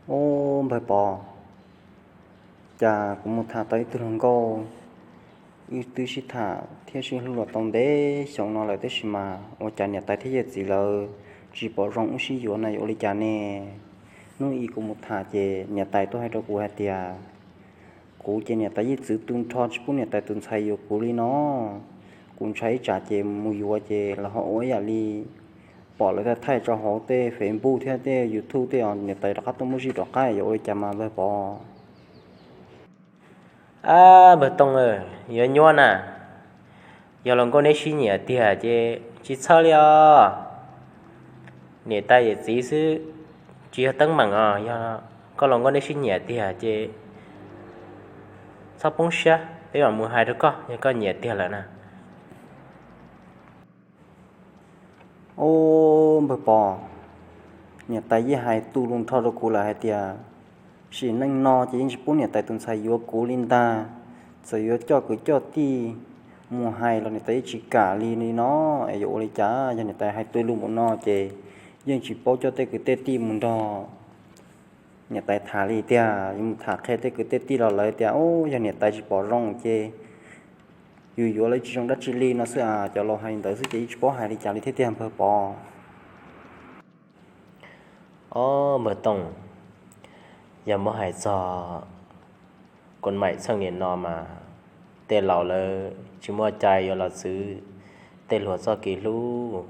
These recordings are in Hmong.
Ub, npawg Pov, cas kuv mus tham tau ib tug hluas nkauj, wb twb sib tham thiab sib hlub los tau ntev xyoo no lawm, tab sis mas ua cas niam tais thiab yawm txiv lawv tsis pom zoo wb sib yuav na, yuav ua li cas ne? Hnub ib kuv mus tham ces niam tais tuaj hais rau kuv hais tias, kuv ces niam tais yeej txwv tu nrho tsis pub niam tais tus ntxhais yuav kuv li no. Kuv ntshai ib tsam ces mus yuav ces lawv ho ua ib yam li pom lawv thaij tso hauv tej Facebook thiab tej YouTube tej os, niam tais rov qab tuaj muab zij rov qab, yuav ua li cas mas npawg Pov? Ab, npawg Tooj, yuav nyuaj na. Yog hluas nkauj neb sib nyiam tiag ces tsis txhawj li os. Niam tais yawm txiv xwb, tsis yog teeb meem os. Yog koj hluas nkauj neb sib nyiam tiag ces txhob poob siab, peb mam mus hais rau koj yog koj nyiam tiag lawm na. Ub, npawg Pov, niam tais yeej hais tu lus nrho rau kuv lawm hais tias, sim neej no ces yeej tsis pub niam tais tus ntxhais yuav kuv li ntag. Txawm yuav coj kwv coj tij mus hais los niam tais yeej tsis kam li li no. Es yuav ua li cas? Yog niam tais hais tu lus npaum no ces yeej tsis paub coj tej kwv tej tij mus nrog niam tais tham li tiag. Yuav mus tham qhia tej kwv tej tij los lawv tias, ub, yog niam tais tsis pom zoo ces yus yuav lawv tsis zoo dab tsi li no xwb as. Cov laus hais li ntawd xwb ces yeej tsis paub hais li cas li thiab tiag npawg Pov. Ob, npawg Tooj, yog muab hais txog koj maim txheej niam no mas tej laus lawv tsis muaj cai yuav los txwv tej hluas txoj kev hlub.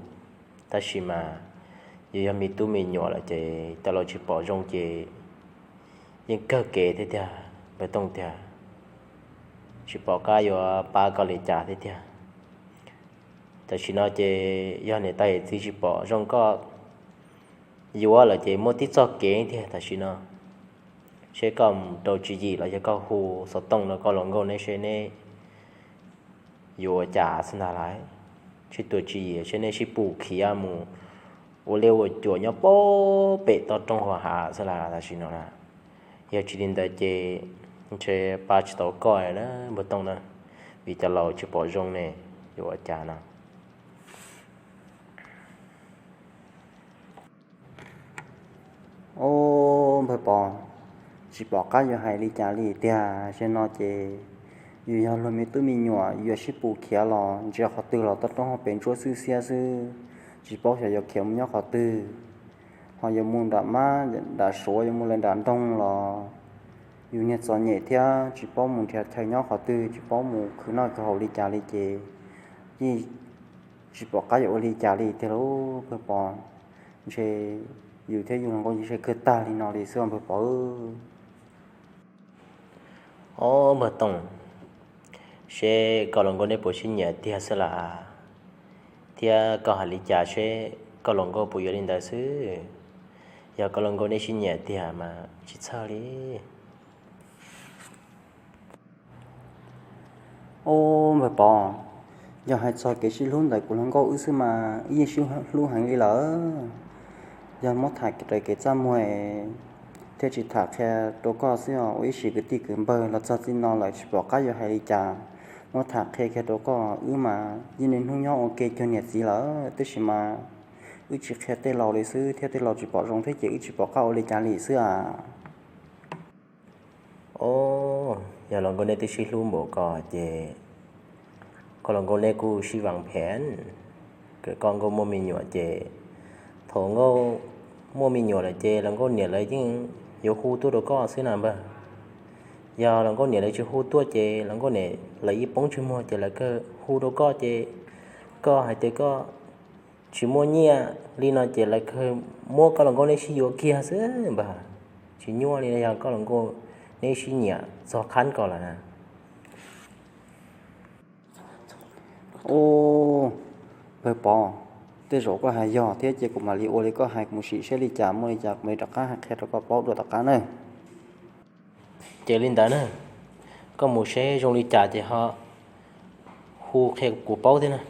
Tab sis mas yus yog me tub me nyuam lawm ces tej laus tsis pom zoo ces yeej kawg kev thiab tiag npawg Tooj tiag, tsis pom qab yuav pab koj li cas thiab tiag. Tam sim no ces yog niam tais yawm txiv tsis pom zoo koj yuav lawm ces muaj tib txoj kev tiag tam sim no. Seb koj mus rau tswv yim los yog koj hu xov tooj rau koj hluas nkauj neb seb neb yuav ua cas xwb ntag lauj. Sib tua tswv yim seb neb sib pus khiav mus ua liaj ua cuam nyob pem toj roob hauv hav xwb las tam sim no na. Yog tsis li ntawd ces ntshe pab tsis tau koj na npawg Tooj na, vim cov laus tsis pom zoo ne, yuav ua cas no. Ob, npawg Pov, tsis pom qab yuav hais li cas li tiag. Tam sim no ces yus yog luag me tub me nyuam, yuav sib pus khiav los ntsia qhov twg los toj roob hauv pes ntsuab xwb xiab xwb, tsis paub xyov yuav khiav mus nyob qhov twg. Ho yuav mus nram mab nram suav, yuav mus lawm nram nroog los yus niag txom nyem thiab tsis paub mus nrhiav chaw nyob qhov twg, tsis paub mus khwv noj khwv haus li cas li ces yeej tsis pom qab yuav ua li cas li tiag lauj npawg Pov. Ntshe yus thiab yus hluas nkauj yeej sib kawg tag li no li xwb npawg Pov. Ob, npawg Tooj, seb koj hluas nkauj neb puas sib nyiam tiag xwb las, thiab koj hais li cas seb koj hluas nkauj puas yuav li ntawd xwb. Yog koj hluas nkauj neb sib nyiam tiag mas tsis txhawj li. Ob, npawg Pov, yog hais txog kev sib hlub ntawm kuv hluas nkauj wb xwb mas wb yeej sib hlub heev li lawm. Yog muab tham raws kev txaj muag thiab tsis tham qhia rau koj xwb os, ua ib sim kwv tij kwv npawg los txog txij no lawm tsis pom qab yuav hais li cas. Muab tham qhia kiag rau koj, wb mas yeej niaj hnub nyob ua ke cuag niam txiv lawm, tab sis mas wb tsis qhia tej laus li xwb thiab tej laus tsis pom zoo thiab ces wb tsis pom qab ua li cas li xwb as. Ob, yog hluas nkauj neb twb sib hlub npaum ko ces koj hluas nkauj neb kuj sib vaas phem, kom koj nkauj muaj me nyuam ces thaum nkauj muaj me nyuam lawm ces hluas nkauj niam lawv yeej yuav hu tuaj rau koj xwb na npawg. Yog hluas nkauj niam lawv tsis hu tuaj ces hluas nkauj niam lawv ib poob ntsej muag ces lawv kawg hu rau koj ces koj hais tias koj tsis muaj nyiaj li no ces lawv kawg muab koj hluas nkauj neb sib yuav kiag xwb npawg. Tsis nyuaj li, yog koj hluas nkauj neb sib nyiam txog qhab ko lawm na. Ub, npawg Pov, tej zaum koj hais yog thiab ces kuv mam li ua li koj hais, kuv mus sim seb li cas muaj li cas kuv mam li rov qab hais qhia rau koj paub dua tom qab na. Ces li ntawd na, koj mus seb zoo li cas ces ho hu qhia kuv paub thiab na.